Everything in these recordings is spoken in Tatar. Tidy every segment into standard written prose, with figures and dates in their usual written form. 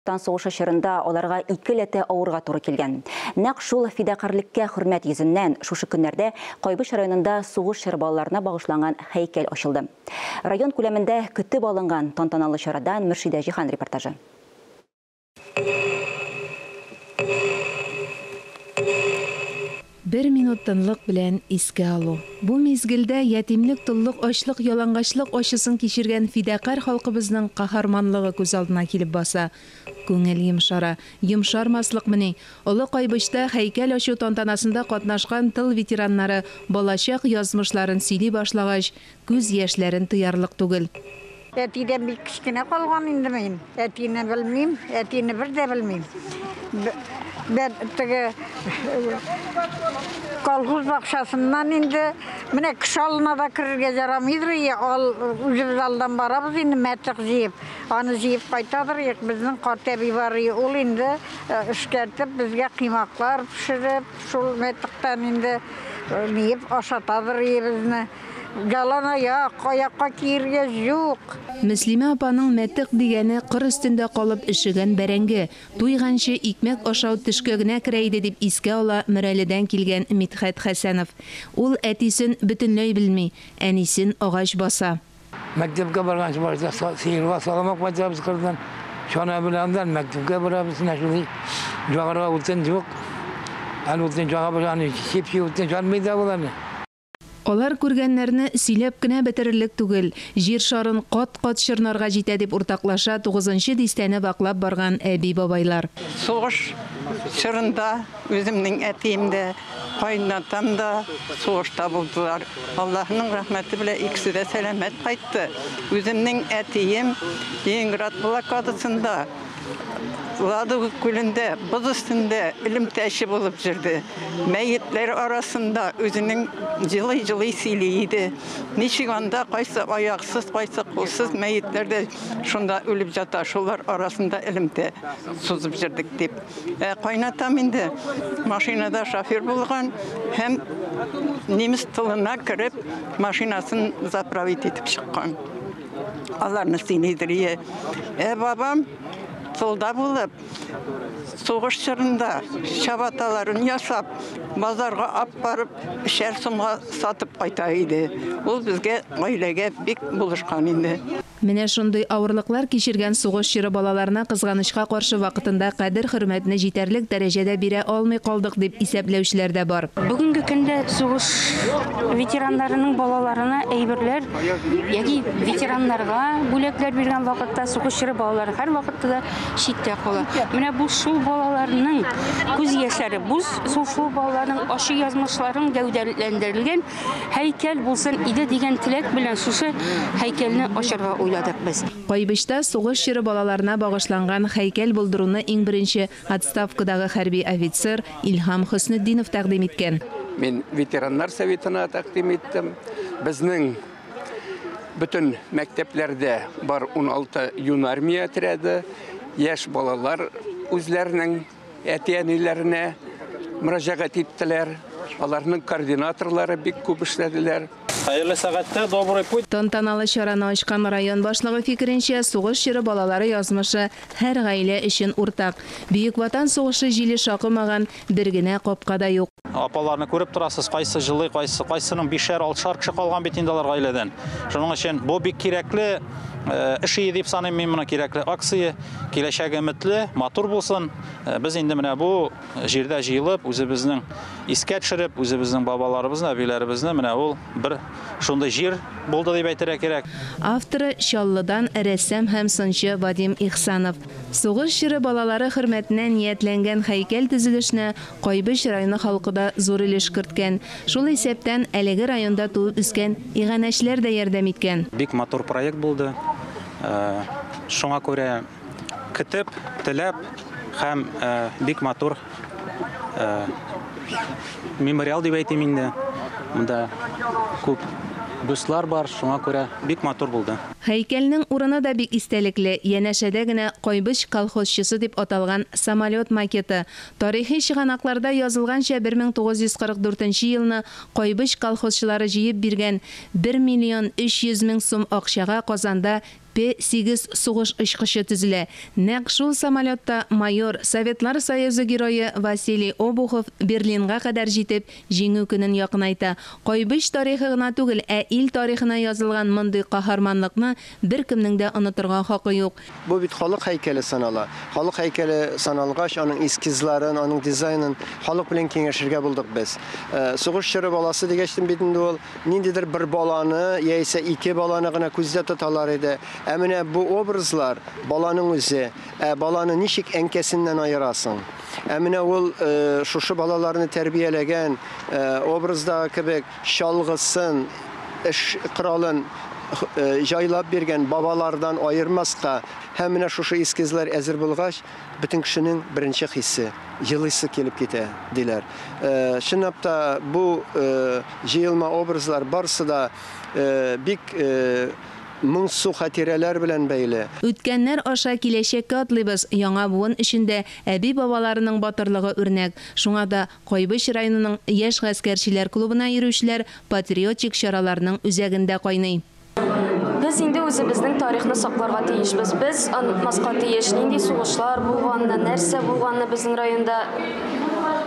Ватан сугышы чорында аларга икеләтә авырга туры килгән. Нәкъ шул фидакарьлеккә хөрмәт йөзеннән шушы көннәрдә Кайбыч районында сугыш чоры балаларына багышланган һәйкәл ачылды. Район күләмендә көтеп алынган тантаналы чарадан Мөршидә Җиһан репортажы. Бер минут тынлык белән искә алу. Бу мизгелдә ятимлек, толлык, ачлык, ялангачлык ачысын кичергән фидакарь халкыбызның каһарманлыгы күз алдына килеп баса. Күңел йомшара. Йомшармаслыкмыни? Олы Кайбычта һәйкәл ачу тантанасында катнашкан тыл ветераннары балачак язмышларын сөйли башлагач, күз яшьләрен тыярлык түгел. Әтидән бик кечкенә калган инде мин. Әтине белмим, әтине бер дә белмим. Бер теге колхоз бакчасыннан инде менә кеше алына да керергә ярамыйдыр, ал үзебез алдан барабыз инде мәтык җыеп. Аны җыеп кайтадыр, безнең карт әби бар, ул инде эшкәртеп безгә кыймаклар пешереп, шул мәтыктан инде ниеп ашатадыр безне. Ялан аяк, аякка киергә юк. Мөслимә апаның мәтык дигәне кыр өстендә калып өшегән бәрәңге. Туйганчы икмәк ашау төшкә генә керә иде дип искә ала Мөрәледән килгән Мидхәт Хәсәнов. Ул әтисен бөтенләй белми, әнисен агач баса. Мәктәпкә барганчы башта сыерга саламак кайтабыз кырдан. Чана белән мәктәпкә барабыз, менә шундый ягарга утын юк. Әле утын ягабыз, аны чип-чи утын янмый да ул әле. Алар күргәннәрне сөйләп кенә бетерерлек түгел. Җир шарын кат-кат чорнарга җитә дип уртаклаша 9-нчы дистәне ваклап барган әби-бабайлар. Сугыш чорында үземнең әтием дә, кайнатам да сугышта булдылар. Аллаһның рәхмәте белән икесе дә сәламәт кайтты. Үземнең әтием Ленинград блокадасында Ладога күлендә, боз өстендә элемтәче булып йөрде. Мәетләр арасында үзенең җылый-җылый сөйли иде. Ничек анда кайсы аяксыз, кайсы кулсыз мәетләр дә шунда үлеп ята, шулар арасында элемтә сузып йөрдек дип. Кайнатам инде машинада шофер булган һәм немец тылына кереп машинасын заправить итеп чыккан. Аларны сөйлидер. Бабам тылда булып, сугыш чорында чабаталарын ясап, базарга алып барып, 3 сумга сатып кайта иде. Ул безгә, гаиләгә бик булышкан инде. Менә шундый авырлыклар кичергән сугыш чоры балаларына кызганычка каршы вакытында кадер-хөрмәтне җитәрлек дәрәҗәдә бирә алмый калдык дип исәпләүчеләр дә бар. Бүгенге көндә сугыш ветераннарының балаларына әйберләр яки ветераннарга бүләкләр биргән вакытта сугыш чоры балалары һәр вакытта да читтә кала. Менә бу шул балаларның күз яшьләре, бу шул балаларның ачы язмышларын гәүдәләндерелгән һәйкәл булсын иде дигән теләк белән шушы һәйкәлне ачарга уйладык без. Кайбычта сугыш чоры балаларына багышланган һәйкәл булдыруны иң беренче отставкадагы хәрби офицер Илһам Хөснетдинов тәкъдим иткән. Мин ветераннар советына тәкъдим иттем. Безнең бөтен мәктәпләрдә бар 16 юнармия отряды, яшь балалар үзләренең әти-әниләренә мөрәҗәгать иттеләр. Аларның координаторлары бик күп эшләделәр. Хәерле сәгатьтә, добрый путь. Тантаналы чараны ачкан район башлыгы фикеренчә, сугыш чоры балалары язмышы һәр гаилә өчен уртак. Бөек Ватан сугышы җиле шакымаган бер генә капка да юк. Апаларны күреп торасыз, кайсы җылый, кайсы, кайсының 5-шәр, 6-шар кеше калган бит инде алар гаиләдән. Шуның өчен бу бик кирәкле эш дип саныйм мин моны, кирәкле акция. Киләчәге өметле, матур булсын. Без инде менә бу җирдә җыелып, үзебезнең искә төшереп, үзебезнең бабаларыбызны, әбиләребезне менә ул бер шундый җир булды дип әйтергә кирәк. Авторы Чаллыдан рәссам һәм сынчы Вадим Ихсанов. Сугыш чоры балалары хөрмәтенә ниятләнгән һәйкәл төзелешенә Кайбыч районы халкы да зур өлеш керткән. Шул исәптән әлеге районда туып үскән иганәчеләр дә ярдәм иткән. Бик матур проект булды. Шуңа күрә көтеп, теләп һәм бик матур мемориал дип әйтим инде. Монда күп бюстлар бар, шуңа күрә бик матур булды. Һәйкәлнең урыны да бик истәлекле. Янәшәдә генә Кайбыч колхозчысы дип аталган самолет макеты. Тарихи чыганакларда язылганча 1944 елны Кайбыч колхозчылары җыеп биргән 1 300 000 сум акчага Казанда П-8 сугыш очкычы төзелә. Нәкъ шул самолетта майор, Советлар Союзы герое Василий Обухов Берлинга кадәр җитеп, Җиңү көнен якынайта. Кайбыч тарихы гына түгел, ә ил тарихына язылган мондый каһарманлыкны беркемнең дә онытырга хакы юк. Бу бит халык һәйкәле санала. Халык һәйкәле саналгач, аның эскизларын, аның дизайнын халык белән киңәшергә булдык без. Сугыш чоры баласы дигәч бит инде ул ниндидер бер баланы яисә ике баланы гына күздә тоталар иде. Ә менә бу образлар баланың үзе, ә баланы ничек әнкәсеннән аерасың? Ә менә ул шушы балаларны тәрбияләгән образдагы кебек чалгысын, эш коралын җайлап биргән бабалардан аермаска. Һәм менә шушы эскизлар әзер булгач, бөтен кешенең беренче хисе елыйсы килеп китә, диләр. Чынлап та бу җыелма образлар барысы да бик моңсу хатирәләр белән бәйле. Үткәннәр аша киләчәккә атлыйбыз. Яңа буын өчен дә әби-бабаларының батырлыгы үрнәк. Шуңа да Кайбыч районының яшь гаскәрчеләр клубына йөрүчеләр патриотик чараларның үзәгендә кайный. Без инде үзебезнең тарихны сакларга тиешбез. Без онытмаска тиеш, нинди сугышлар булганны, нәрсә булганны безнең районда.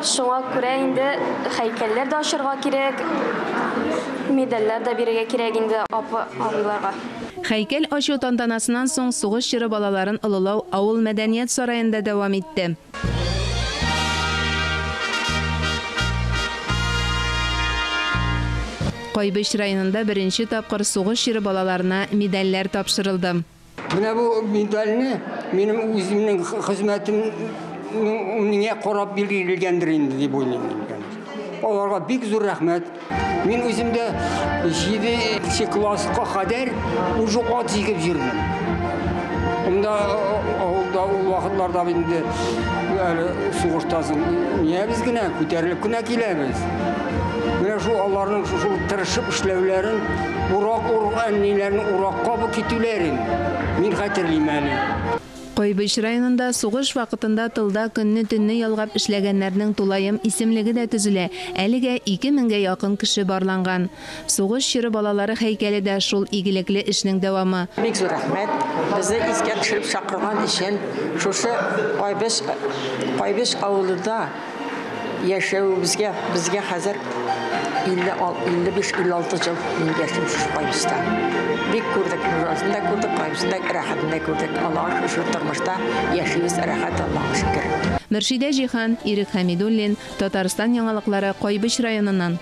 Шуңа күрә инде һәйкәлләр дә ачарга кирәк, медальләр дә бирергә кирәк инде апа-абыйларга. Һәйкәл ачу тантанасыннан соң сугыш чоры балаларын олылау авыл мәдәният сараенда дәвам итте. Кайбыч районында беренче тапкыр сугыш чоры балаларына медальләр тапшырылды. Менә бу медальне минем үземнең хезмәтем миңа карап бирелгәндер инде дип уйлыйм. Аларга бик зур рәхмәт. Мин үзем дә 7 класска кадәр уже ат җигеп йөрдем. Монда авылда ул вакытларда инде әле сугыштан соң без генә күтәрелеп кенә киләбез. Менә шул аларның шул тырышып эшләүләрен, урак урган әниләрнең уракка бу китүләрен мин хәтерлим әле. Кайбыч районында сугыш вакытында тылда көнне-төнне ялгап эшләгәннәрнең тулаем исемлеге дә төзелә. Әлегә 2000гә якын кеше барланган. Сугыш чоры балалары һәйкәле дә шул игелекле эшнең дәвамы. Бик зур рәхмәт. Безне искә төшереп чакырган өчен шушы Кайбыч авылында яшәвебезгә безгә хәзер 55-56 ел мин яшим шушы Кайбычта. Бик күрдек, нужасын да күрдек, кайбысын да, рәхәтен дә күрдек. Аллаһ шушы тормышта яшибез рәхәт, Аллаһ шөкер. Мөршидә Җиһан, Ирек Хәмидуллин, Татарстан яңалыклары Кайбыч районыннан.